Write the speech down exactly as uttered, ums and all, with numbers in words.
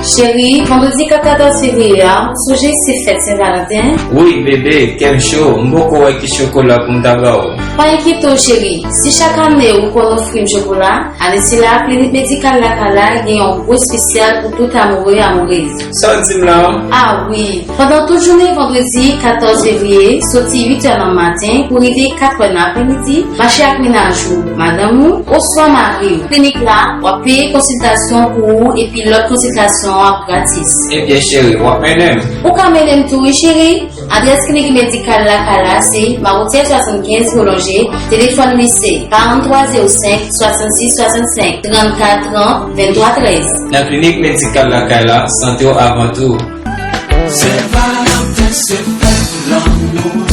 Cheri, vandredi katòz fevriye a, ou sonje se fèt Sen Valanten? Wi, bebe, kè m cho, m poko wè ki chokola pou m ta ba w. Pa enkyete w, cheri, si chak ane ou konn ofri m chokola, ane sila a Klinik Medikal Lakay la gen yon gwo espesyal pou tout amoure, amourez. Sa w di m la? A wi, pandan tout jounen vandredi katòz fevriye, soti uit è nan maten pou rive kat è nan apremidi, mache ak mennaj ou, madanm ou, oswa mari w. Klinik la, w ap peye konsiltasyon pou ou epi lòt konsiltasyon ap gratis. Ebyen cheri, w ap mennen m? Ou ka mennen m tou wi cheri. Adrès Klinik Medikal Lakay la se Mawotyè swasannkenz Pwolonje, telefòn li se karanntwa zewo senk swasannsis swasannsenk, trannkat trant, venntwa trèz. Nan Klinik Medikal Lakay la, sante w avan tou. Sen Valanten se fèt lanmou.